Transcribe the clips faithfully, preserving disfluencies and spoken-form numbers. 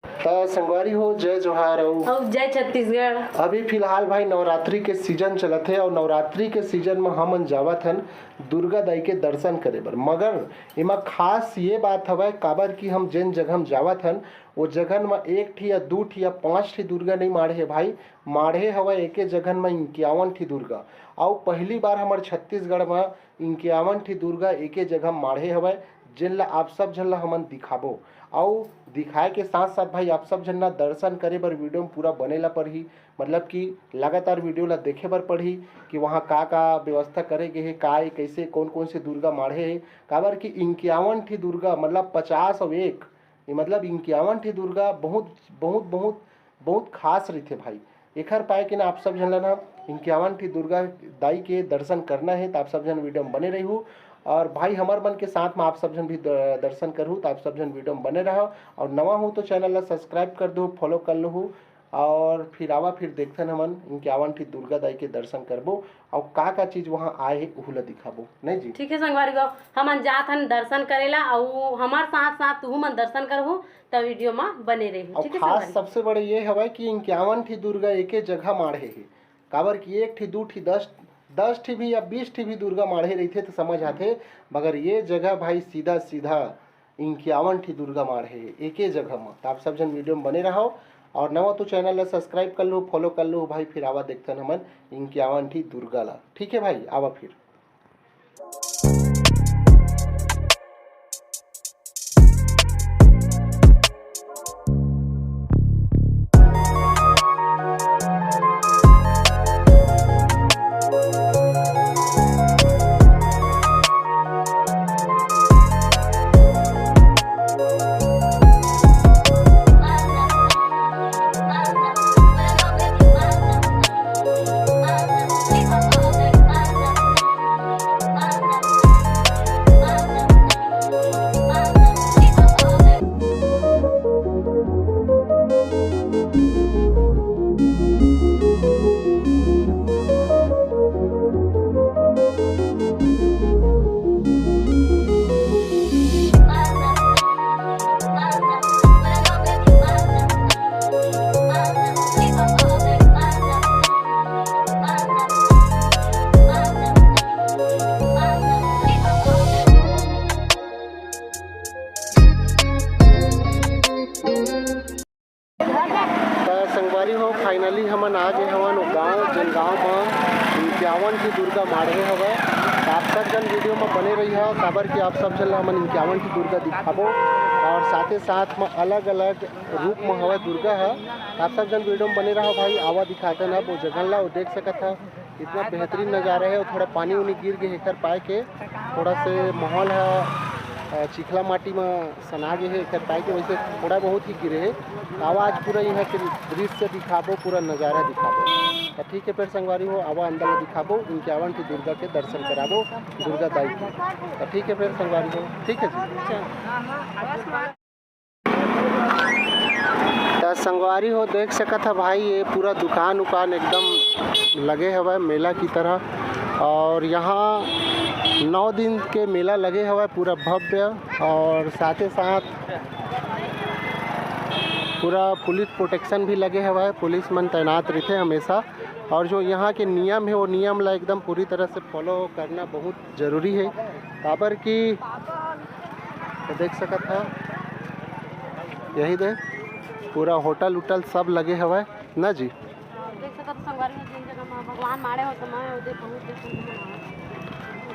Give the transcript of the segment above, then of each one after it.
त संगवारी हो, जय जोहार अउ अउ जय छत्तीसगढ़। अभी फिलहाल भाई नवरात्रि के सीजन चलत हे अउ नवरात्रि के सीजन म हमन जावत हन दुर्गा दाई के दर्शन करे बर। मगर एमा खास ये बात हवय, काबर कि हम जेन जगह म जावत हन, ओ जगह म एक ठी या दू ठी या पांच ठी दुर्गा नइ माढ़े हे भाई, माढ़े हवय एके जगह म इक्यावन ठी दुर्गा। अउ पहली बार हमर छत्तीसगढ़ म इक्यावन ठी दुर्गा एके जगह माढ़े हवय, जेन ला आप सब झन ला हमन दिखाबो। अउ दिखाए के साथ साथ भाई आप सब झन ला दर्शन करे बर वीडियो म पूरा बने ला पड़ही, मतलब कि लगातार वीडियो ला देखे बर पड़ही कि वहाँ का का व्यवस्था करे गे हे, का ए, कैसे, कौन कौन से दुर्गा माढ़े हे। काबर कि इक्यावन ठी दुर्गा मतलब पचास अउ एक, ये मतलब इक्यावन ठी दुर्गा बहुत बहुत बहुत बहुत खास रहिथे भाई। एखर पाए के ना आप सब झन ला ना इक्यावन ठी दुर्गा दाई के दर्शन करना हे, त आप सब झन वीडियो म बने रहिहू। और भाई हमर मन के साथ म आप सब झन भी द-, दर्शन करहू, त आप सब झन वीडियो म बने रहव। और नवा हो तो चैनल ला सब्सक्राइब कर दो, फॉलो कर लहू। और फिर आवा, फिर देखथन हमन इक्यावन ठी दुर्गा दाई के दर्शन करबो और का का चीज वहाँ आए हे, उहू ला दिखाबो, नहीं जी? ठीक है संगवारी हो, हमन जात हन दर्शन करेला, अउ हमर साथ साथ तुहू मन दर्शन करहू, त वीडियो म बने रही। अउ ठीक है खास संगवारी। सबसे बड़े ये हवय कि इक्यावन ठी दुर्गा एके जगह माढ़े हे, काबर कि एक ठी, दू ठी, दस, दस ठी भी या बीस ठी भी दुर्गा माढ़े रहिथे त समझ आथे, मगर ये जगह भाई सीधा सीधा इक्यावन ठी दुर्गा माढ़े हे एके जगह म। त आप सब झन वीडियो म बने रहव और नवा तो चैनल ला सब्सक्राइब कर लो, फॉलो कर लो भाई। फिर आवा देखथन हमन इक्यावन ठी दुर्गा ला। ठीक है भाई, आवा फिर। त संगवारी हो, finally हमन आ गे हवन ओ गांव, जेन गांव म इक्यावन ठी दुर्गा माढ़े हवय। त आप सब झन वीडियो म बने रहिहा, काबर कि आप सब झन ला हमन इक्यावन ठी दुर्गा दिखाबो और साथे साथ म अलग-अलग रूप म हवय दुर्गा ह। त आप सब झन वीडियो म बने रहो भाई, आवा दिखाथन अब ओ जगह ला, ओ देख सकत ह। इतना बेहतरीन नज़ारा है। और थोड़ा पानी उनी गिर गए, एकर पाए के थोड़ा से माहौल है, अ, चिखला माटी में सना गए है, एकर पाए के वैसे थोड़ा बहुत ही गिरे है। आवाज पूरा यहाँ के दृश्य दिखाबो, पूरा नज़ारा दिखाबो। तो ठीक है फिर संगवारी हो, आवा अंदर में दिखाबो, इक्यावन की दुर्गा के दर्शन कराबो, दुर्गा दाई के। तो ठीक है फिर संगवारी हो, ठीक है जी। त संगवारी हो, देख सकत ह भाई, ये पूरा दुकान उकान एकदम लगे हवय मेला की तरह। और यहाँ नौ दिन के मेला लगे हवय, पूरा भव्य, और साथे साथ पूरा पुलिस प्रोटेक्शन भी लगे हवय, पुलिस मन तैनात रहिथे हमेशा। और जो यहाँ के नियम है, वो नियम ला एकदम पूरी तरह से फॉलो करना बहुत जरूरी है, काबर कि तो देख सकत ह, यही दे पूरा होटल उटल सब लगे हवय ना जी। देख सकत ह संगवारी हो, जिन जगह म भगवान माड़े हो, त मैं ओदे पहुंच देथन।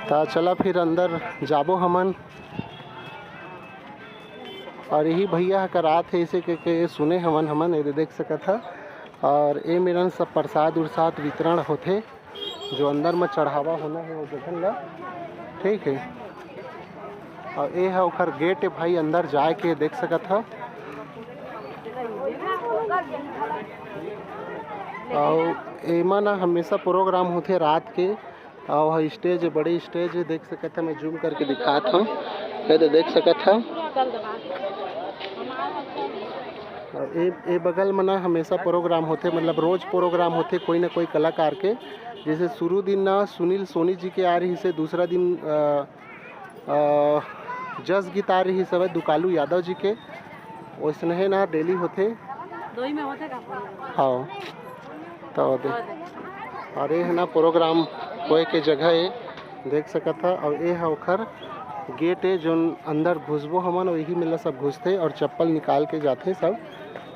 त चला फिर अंदर जाबो हमन। और यही भैया ह करात हे, इसे के, के सुने हवन हमन, ये दे देख सकत ह। और ए मेरन सब प्रसाद उरसाद वितरण होथे। जो अंदर म चढ़ावा होना है, वो देखन ला, ठीक है। और ए ह ओखर गेट है भाई, अंदर जाए के देख सकत ह। और एमा ना हमेशा प्रोग्राम होथे रात के, और ह स्टेज है, बड़ी स्टेज है, देख सकत ह, मैं जूम करके दिखात हूँ, ये तो देख सकत ह। और ए, ए बगल में ना हमेशा प्रोग्राम होथे, मतलब रोज प्रोग्राम होथे कोई ना कोई कलाकार के। जैसे शुरू दिन ना सुनील सोनी जी के आ रहिसे, दूसरा दिन, अ, अ, जस गीत आ रहिस हवय दुकालू यादव जी के, वैसने ना डेली होथे। दोई में होथे का? हाँ, तो दे। और ये है ना प्रोग्राम होए के जगह है, देख सकत हा। और ये है ओखर गेट है, जोन अंदर घुसबो हमन, वही मेला सब घुसथे और चप्पल निकाल के जाथे सब,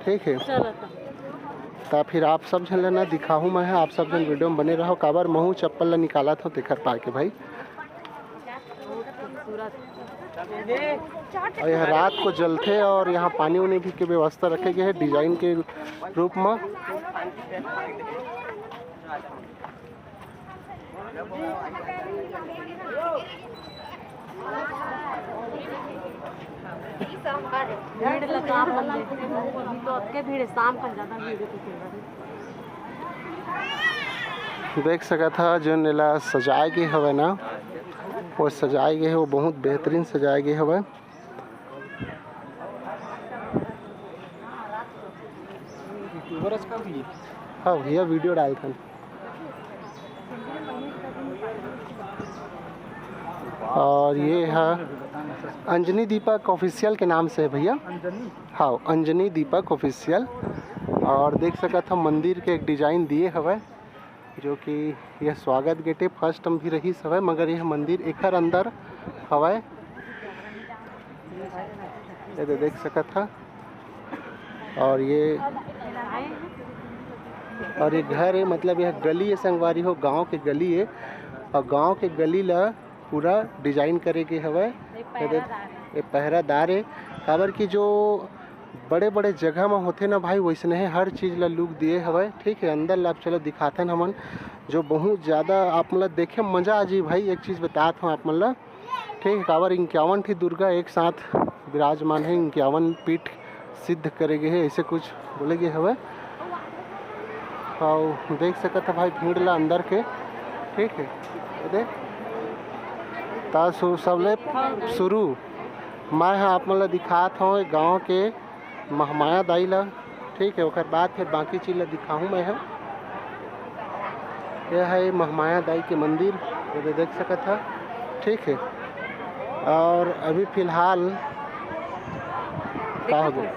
ठीक है। चलो तो। ता फिर आप सब झन ला ना दिखाहूँ मैं, आप सब झन वीडियो में बने रहो, काबर महू चप्पल ला निकालत हो तेखर पाके भाई। खूबसूरत। और यह रात को जलथे और यहाँ पानी उनी भी के व्यवस्था रखे गए है डिजाइन के रूप में। भीड़ ल तो आप मन देखते हो, अभी तो अतके भीड़ है, शाम का ज्यादा भीड़ है। देख सकत हा, जोन एला सजाए गे हवय ना, वो सजाए गे हे, वो बहुत बेहतरीन सजाए गे हवय। हाँ भैया, वीडियो डालथन। और ये है अंजनी दीपक ऑफिशियल के नाम से है भैया। अंजनी? हाँ, अंजनी दीपक ऑफिशियल। और देख सकत हो मंदिर के एक डिजाइन दिए हवय, जो कि यह स्वागत गेट है, फर्स्ट टाइम भी रहिस हवय, मगर यह मंदिर एखर अंदर हवय। ये दे देख सकत हा। और ये, और ये घर है, मतलब यह गली है संगवारी हो, गांव के गली है। और गांव के गली ला पूरा डिजाइन करे गे हवय। ये दे, ये पहरादार है, काबर कि जो बड़े-बड़े जगह म होथे ना भाई, वैसने हे, हर चीज ला लुक दिए हवय, ठीक है। अंदर ला आप चलो दिखाथन हमन, जो बहुत ज्यादा आप मन ला देखे म मजा आ जाही भाई। एक चीज बतात हूँ आप मन ला, ठीक है, काबर इक्यावन ठी दुर्गा एक साथ विराजमान है, इक्यावन पीठ सिद्ध करे गए है, ऐसे कुछ बोले गए हवय। अउ देख सकत ह भाई भीड़ ला अंदर के, ठीक है, ये दे। ता सु-, सबले शुरू मैं ह आप मन ला दिखात हौं गांव के महमाया दाई ला, ठीक है, ओकर बाद फिर बाकी चीज ला दिखाहूँ मैं ह। ये है महमाया दाई के मंदिर, ये दे देख सकत ह, ठीक है। और अभी फिलहाल का हो गया,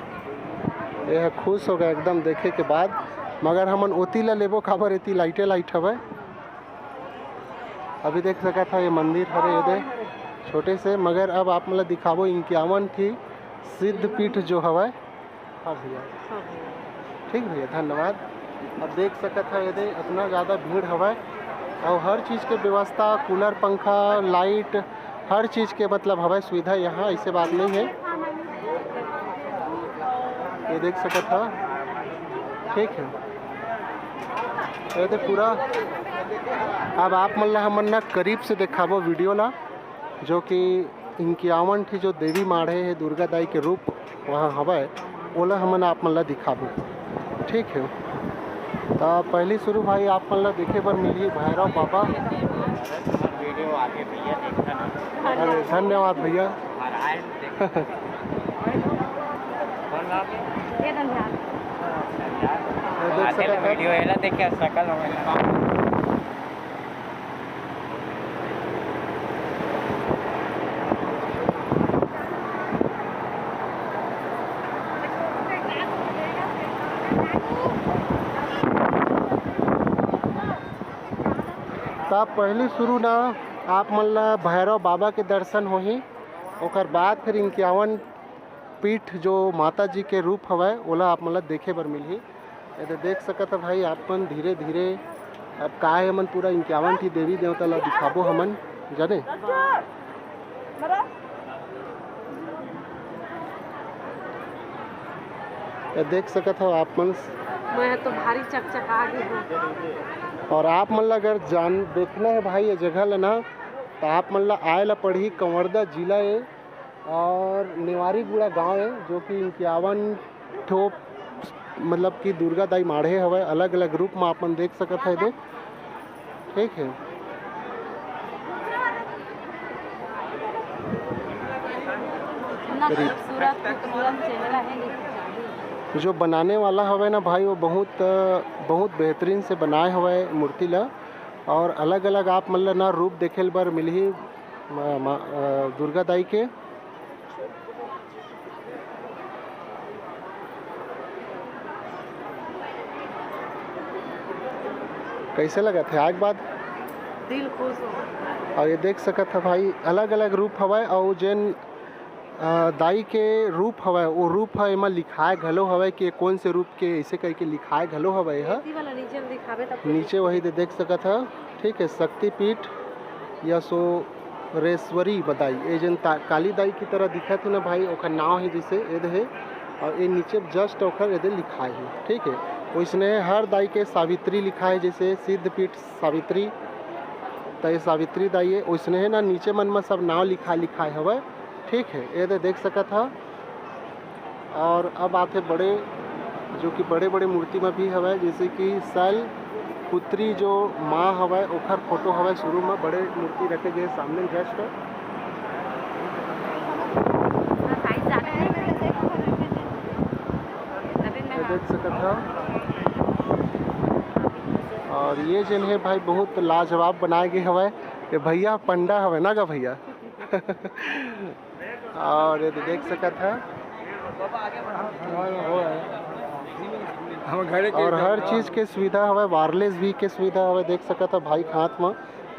ये ह खुश हो गया एकदम देखे के बाद, मगर हमन ओती ला लेबो काबर एती लाइटे लाइट हवय। अभी देख सकत ह ये मंदिर हरे ये दे छोटे से, मगर अब आप मन ला दिखाबो इक्यावन ठी सिद्ध पीठ जो हवय। हाँ भैया। हाँ भैया। ठीक भैया, धन्यवाद। अब देख सकत ह ये दे इतना ज़्यादा भीड़ हवय और हर चीज़ के व्यवस्था, कूलर, पंखा, लाइट, हर चीज़ के मतलब हवय सुविधा यहाँ, ऐसे बात नहीं है। ये देख सकत ह, ठीक है। ये दे पूरा, अब आप मन ला हमन ना करीब से दिखाबो वीडियो ला, जो कि इक्यावन ठी जो देवी माढ़े हे दुर्गा दाई के रूप वहाँ हवय, ओला हमन आप मन ला दिखाबो, ठीक है। त पहली शुरू भाई आप मन ला देखे बर मिलही भैरव बाबा। वीडियो आगे भैया देखा ना। अरे धन्यवाद भैया। और आए देखा। कौन बाप? ये धन्यवाद। ये देख आते सकत ह। वीडियो एला देखे सकल हो गया। त पहली शुरू ना आप मन ला भैरव बाबा के दर्शन होही, ओकर बाद फिर इक्यावन पीठ जो माता जी के रूप हवय, ओला आप मन ला देखे बर मिलही। ये दे देख सकत ह भाई, आप मन धीरे धीरे, अब का हे, हमन पूरा इक्यावन ठी देवी देवता ला दिखाबो हमन, जाने। ये देख सकत हो आप मन। मैं तो भारी चकचका गे हूँ। और आप मन ला अगर जान देखना है भाई ये जगह ला ना, तो आप मन ला आए ला पड़ही। कंवरदा जिला है और नेवारीगुड़ा गांव है, जो कि इक्यावन ठो मतलब कि दुर्गा दाई माढ़े हवय, अलग-अलग रूप म आप मन देख सकत हव एदे, ठीक है। इतना खूबसूरत, खूबसूरत चेहरा है। जो बनाने वाला हवय ना भाई, वो बहुत, बहुत बेहतरीन से बनाए हवय मूर्ति ला, और अलग-अलग आप मन ला ना रूप देखे बर मिलही म-, म-, अ, दुर्गा दाई के। कैसे लगत हे आए के बाद? दिल खुश हो। और ये देख सकत ह भाई, अलग अलग रूप हवय, और जेन अ, दाई के रूप हवय, वो रूप ह एमा लिखाए घलो हवय कि ये कौन से रूप के, ऐसे करके लिखाए घलो हवय ह। एती वाला नीचे में दिखावे तब तो नीचे वही दे देख सकत ह, ठीक है, शक्तिपीठ यशोरेश्वरी बदाई, ये जन ता-, काली दाई की तरह दिखत है ना भाई, ओखर नाव है जैसे एद है, और ये नीचे जस्ट ओखर एदे लिखाए है, ठीक है। वैसने हर दाई के सावित्री लिखाए है, जैसे सिद्धपीठ सावित्री, त ये सावित्री दाई है, वैसने है ना नीचे मन में सब नाव लिखा लिखाए हवय, ठीक है। ये दे देख सकत ह। और अब आथे बड़े, जो कि बड़े बड़े मूर्ति में भी हवय, जैसे कि शैल पुत्री जो माँ हवय, ओखर फोटो हवय, शुरू में बड़े मूर्ति रखे गए सामने जस्ट। साइज ज्यादा है। ये देख सकत ह। और ये जेन है भाई, बहुत लाजवाब बनाए गए हवय। ये भैया पंडा हवय ना गा भैया? और ये देख सकत ह। हम घरे के और हर चीज के सुविधा हवय, वायरलेस भी के सुविधा हवय, देख सकत ह भाई के हाथ में,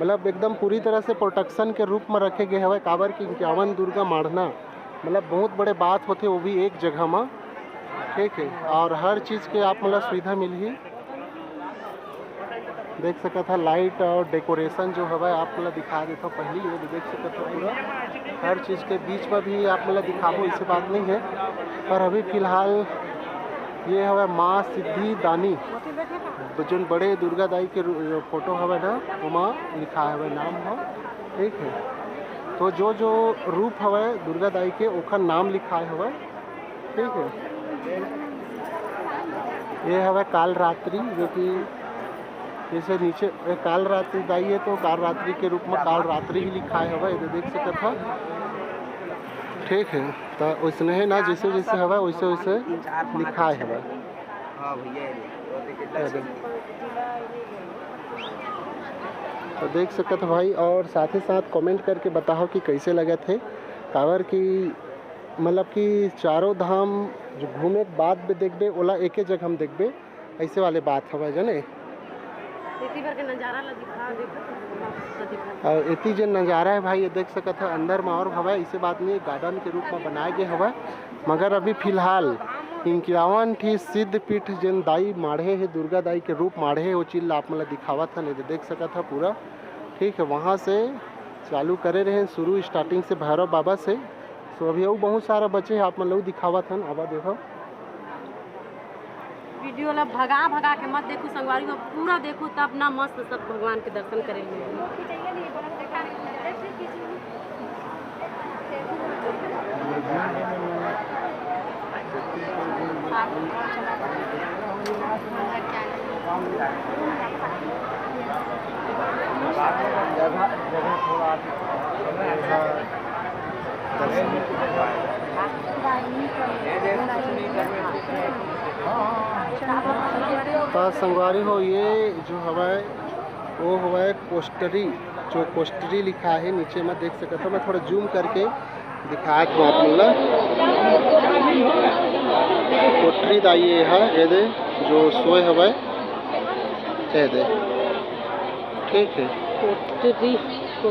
मतलब एकदम पूरी तरह से प्रोटेक्शन के रूप में रखे गए हवय, काबर कि इक्यावन दुर्गा माढ़ना मतलब बहुत बड़े बात होथे, वो भी एक जगह में, ठीक है। और हर चीज के आप मतलब सुविधा मिलही। देख सकत ह लाइट और डेकोरेशन जो हवय, आप मतलब दिखा देथव पहली, ये भी देख सकत ह पूरा हर चीज के बीच में भी आप मतलब दिखाबो, ऐसी बात नहीं है। पर अभी फिलहाल ये हवय माँ सिद्धि दानी, जोन बड़े दुर्गा दाई के रू-, फोटो हवय ना, ओमा लिखा हवय नाम ह, ठीक है। तो जो जो रूप हवय दुर्गा दाई के, ओखर नाम लिखाए हवय, ठीक है। ये हवय काल रात्रि, जो कि जैसे नीचे ये काल रात्रि दाई है, तो काल रात्रि के रूप में काल रात्रि ही लिखाए हवय, ये देख सकत ह, ठीक है। तो वैसने है ना, जैसे जैसे हवय वैसे वैसे लिखाए हवय। हाँ भैया, ये देखो, ये देख। तो देख सकत ह भाई, और साथ ही साथ कमेंट करके बताओ कि कैसे लगत है, काबर कि मतलब कि चारों धाम जो घूमे के बाद भी देखबे, ओला एके जगह हम देखबे, ऐसे वाले बात हवय, जाने। एती भर के नजारा ला दिखा, देखो, मस्त दिखा। और एती जे नजारा है भाई, ये देख सकत ह, अंदर में और हवय, ऐसे बात नहीं, गार्डन के रूप में बनाए गए हवय। मगर अभी फिलहाल इक्यावन ठी सिद्ध पीठ जेन दाई माढ़े हे, दुर्गा दाई के रूप माढ़े हे, वो चीज ला आप मन ला दिखावत हन, ये देख सकत ह पूरा, ठीक है। वहाँ से चालू करे रहे शुरू, स्टार्टिंग से भैरव बाबा से। सो अभी अउ बहुत सारा बचे हे, आप मन ला दिखावत हन, आवा देखो। वीडियो ला भगा भगा के मत देखो संगवारी हो, पूरा देखो तब ना मस्त सब भगवान के दर्शन करे मिलही। तो संगवारी हो, ये जो हवय, वो हवय कोस्टरी, जो कोस्टरी लिखा है नीचे में, देख सकत हो। मैं थोड़ा जूम करके दिखात हूँ आप मन ला। कोटरी दाई ये है, ये दे जो सोए हवय, ये दे, ठीक है। कोटरी,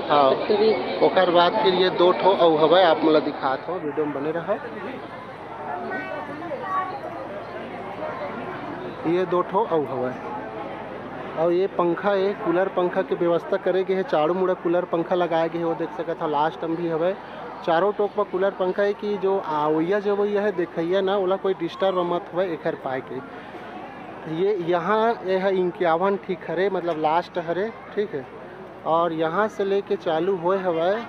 हाँ। कोटरी। ओकर बाद फिर ये दो ठो अउ हवय, आप मन ला दिखात हो, वीडियो में बने रहो। ये दो ठो अउ हवय, और ये पंखा, ये कूलर पंखा के व्यवस्था करे गए हे, चारों मुड़ा कूलर पंखा लगाए गए हे, वो देख सकत हो, लास्ट में भी हवय। चारों टोक पर कूलर पंखा है कि जो आवइया जवइया है देखइया ना, ओला कोई डिस्टर्ब मत होवय एखर पाए के। ये यहाँ ये है इक्यावन ठीक हरे, मतलब लास्ट हरे, ठीक है। और यहाँ से लेके चालू होए हवय,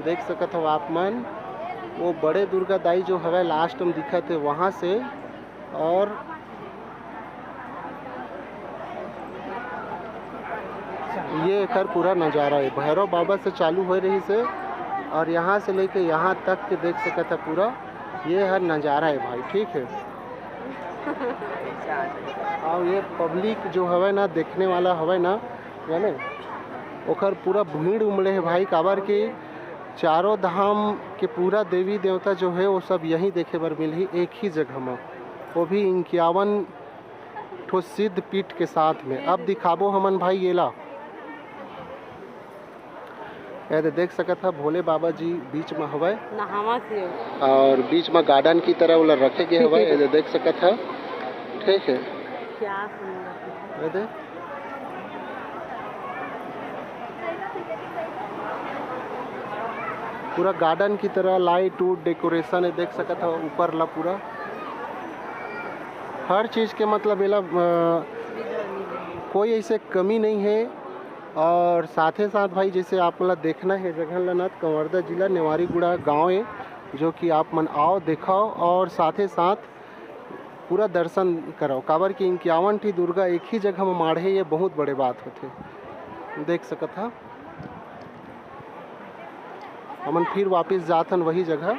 देख सकत हो आप मन, वो बड़े दुर्गा दाई जो हवय लास्ट में दिखत है वहाँ से। और ये एकर पूरा नज़ारा है, भैरव बाबा से चालू हो रही से और यहाँ से लेके यहाँ तक के देख सकत है पूरा, ये हर नज़ारा है भाई, ठीक है। और ये पब्लिक जो हवे ना, देखने वाला हवे ना, जाने ओकर पूरा भीड़ उमड़े है भाई, काबर कि चारों धाम के पूरा देवी देवता जो है वो सब यहीं देखे बर मिलही, एक ही जगह में, वो भी इक्यावन ठो सिद्ध पीठ के साथ में। अब दिखाबो हमन भाई ये ला। ये दे देख सकत ह, भोले बाबा जी बीच में हवय। नहावत हे। और बीच में गार्डन की तरह ओला रखे गए हवय। ये दे देख सकत ह, ठीक है। क्या सुंदर। ये दे। पूरा गार्डन की तरह लाइट उट डेकोरेशन है, देख सकत हो ऊपर ला पूरा हर चीज़ के, मतलब एला अ, कोई ऐसे कमी नहीं है। और साथे साथ भाई, जैसे आप मन ला देखना है जगह ला ना, तो कंवरदा जिला नेवारीगुड़ा गांव है, जो कि आप मन आओ, देखाओ और साथे साथ पूरा दर्शन करो, काबर कि इक्यावन ठी दुर्गा एक ही जगह में माढ़े, ये बहुत बड़े बात होथे। देख सकत हा, हमन फिर वापस जात हन वही जगह।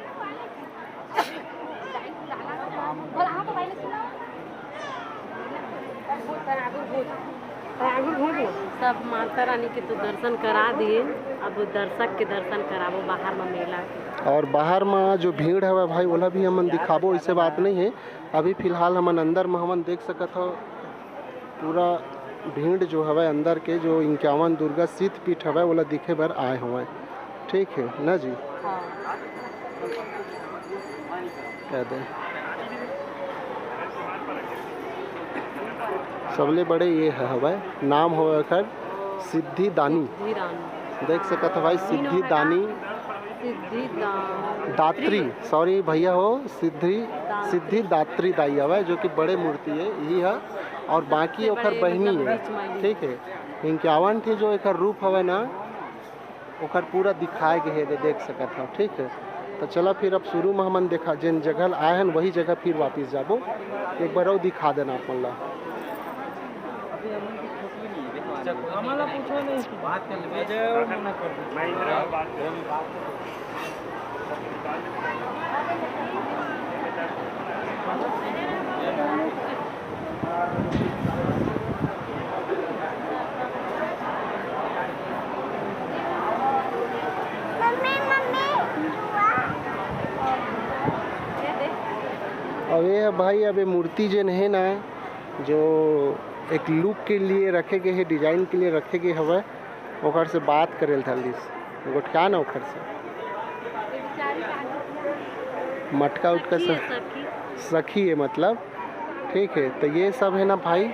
सब माता रानी के तो दर्शन करा दिए, अब दर्शक के दर्शन कराबो बाहर में मेला के। और बाहर में जो भीड़ हवय भाई, ओला भी हमन दिखाबो, ऐसे बात नहीं है। अभी फिलहाल हमन अंदर में हमन देख सकत हो, पूरा भीड़ जो हवय अंदर के, जो इक्यावन दुर्गा सिद्ध पीठ हवय, ओला दिखे बर आए हवय। ठीक है ना जी? हाँ। कह दे। सबले बड़े ये ह-, हवय, नाम हवय ओकर सिद्धि दानी। सिद्धि दानी। देख सकत हो भाई, सिद्धि दानी। सिद्धि दान। दात्री, सॉरी भैया हो, सिद्धि, दात्री। सिद्धि दात्री दाई हवय, जो कि बड़े मूर्ति है, यही है। और बाकी सबसे ओकर बड़े, बहिनी मतलब, है, बीच में ही। ठीक है। इक्यावन ठी जो एकर रूप हवय ना, ओकर पूरा दिखाए गे हे, दे देख सकत हव, ठीक है। तो चला फिर अब शुरू में हमन देखा, जेन जगह ल आए हन, वही जगह फिर वापस जाबो। एक बार अउ दिखा देना अपन ला। हमन ला पूछो नहीं। बात कर ले। अब ये ह भाई, अब ये मूर्ति जेन हे ना, जो एक लुक के लिए रखे गए हे, डिजाइन के लिए रखे गए हवय, ओकर से बात करे ल धर लिस, गोठिया ना ओकर से। मटका उटका सखी सब है, सखी। सखी है मतलब, ठीक है। तो ये सब है ना भाई,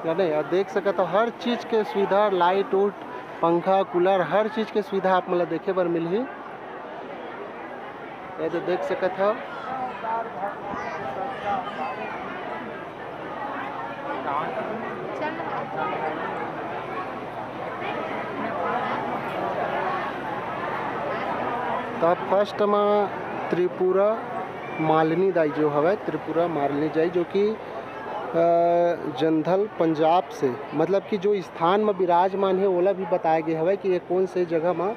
जाने, और देख सकत हो हर चीज़ के सुविधा, लाइट उट, पंखा, कूलर, हर चीज़ के सुविधा आप मन ला देखे बर मिलही। ये तो देख सकत हो। त फर्स्ट म त्रिपुरा मालिनी दाई जो हवय, त्रिपुरा मालिनी दाई जो कि, अ, जंधल पंजाब से, मतलब कि जो स्थान म विराजमान हे, ओला भी बताए गे हवय कि ये कोन से जगह म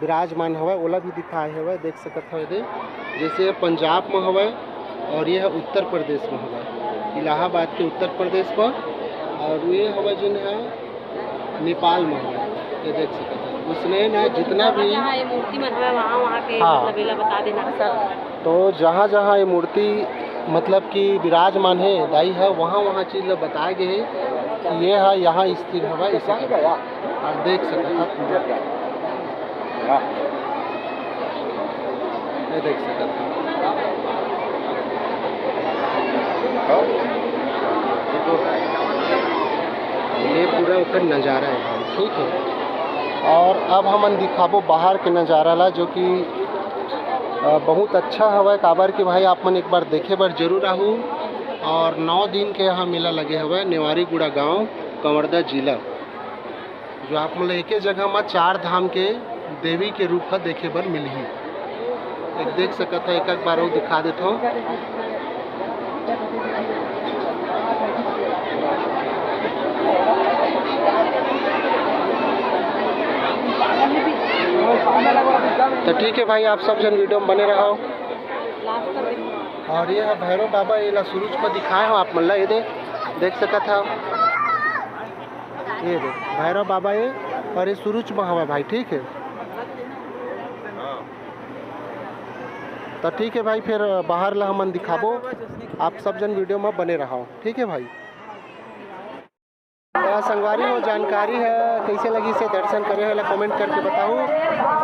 विराजमान हवय, ओला भी दिखाए हवय, देख सकत हव एदे। जैसे ये पंजाब म हवय और ये ह उत्तर प्रदेश म हवय, इलाहाबाद के उत्तर प्रदेश म, और ये हवय जेन ह नेपाल म हवय, ये देख सकत हव। उसने ना जितना भी जहाँ ये मूर्ति मन हवय, वहाँ, वहाँ के हाँ। मतलब एला बता देना सब। तो जहाँ जहाँ ये मूर्ति मतलब कि विराजमान हे दाई ह, वहाँ वहाँ चीज ल बताए गे हे कि ये ह यहाँ स्थिर हवय, इसे करके। आप देख सकत हव पूरा। ये देख सकत हव। ये पूरा ओकर नज़ारा है, ठीक है। और अब हमन दिखाबो बाहर के नज़ारा ला, जो कि, अ, बहुत अच्छा हवय, काबर कि भाई आप मन एक बार देखे बर जरूर आहू। और नौ दिन के यहाँ मेला लगे हवय नेवारीगुड़ा गांव, कंवरदा जिला। जो आप मन ल एके जगह म चार धाम के देवी के रूप ह देखे बर मिलही। एक देख सकत ह, एक, एक बार अउ दिखा देथव। तो ठीक है भाई, आप सब झन वीडियो में बने रहो। और ये है भैरव बाबा, ये ला सूरज पर दिखाए हो आप मन ला, ये दे, देख सकत हो। ये दे, भैरव बाबा ये, और ये सूरज महावा भाई, ठीक है। तो ठीक है भाई, फिर बाहर ला हमन दिखाबो, आप सब जन वीडियो में बने रहो, ठीक है भाई। संगवारी हो, जानकारी हे, कइसे लगिस हे दर्शन करे हे ला comment करके बताहू।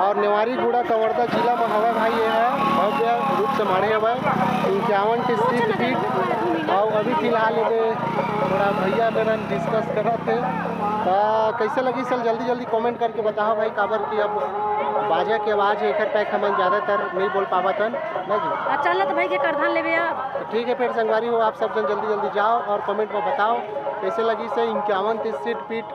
और नेवारी गुड़ा कवर्धा जिला में हवय भाई, ये हे भव्य रूप से माढ़े हवय, इक्यावन टी सीट पीठ। और अभी फिलहाल ये थोड़ा भैया मेर discuss करत हे, त कइसे लगिस हे जल्दी जल्दी comment करके बताहू भाई, काबर कि अब बाजा के आवाज हे, एकर पैक हमन ज्यादातर नहीं बोल पावत हन ना जी। आ, चल ना तो भाई के करधन लेबे अब। तो ठीक है, फिर संगवारी हो, आप सब जन जल्दी जल्दी जाओ और comment में बताओ कइसे लगिस हे इक्यावन टी सीट पीठ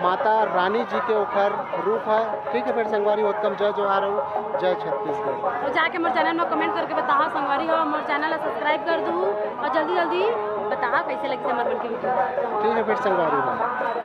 माता रानी जी के ओखर रूप हे। ठीक है, फिर संगवारी हो, ओतका म जय जोहार हो, जय छत्तीसगढ़। तो जाके मोर channel में comment करके बताहा संगवारी हो, मोर channel ला subscribe कर दू और जल्दी जल्दी बताहा कइसे लगिस हे हमर मन के video। ठीक है, फिर संगवारी हो।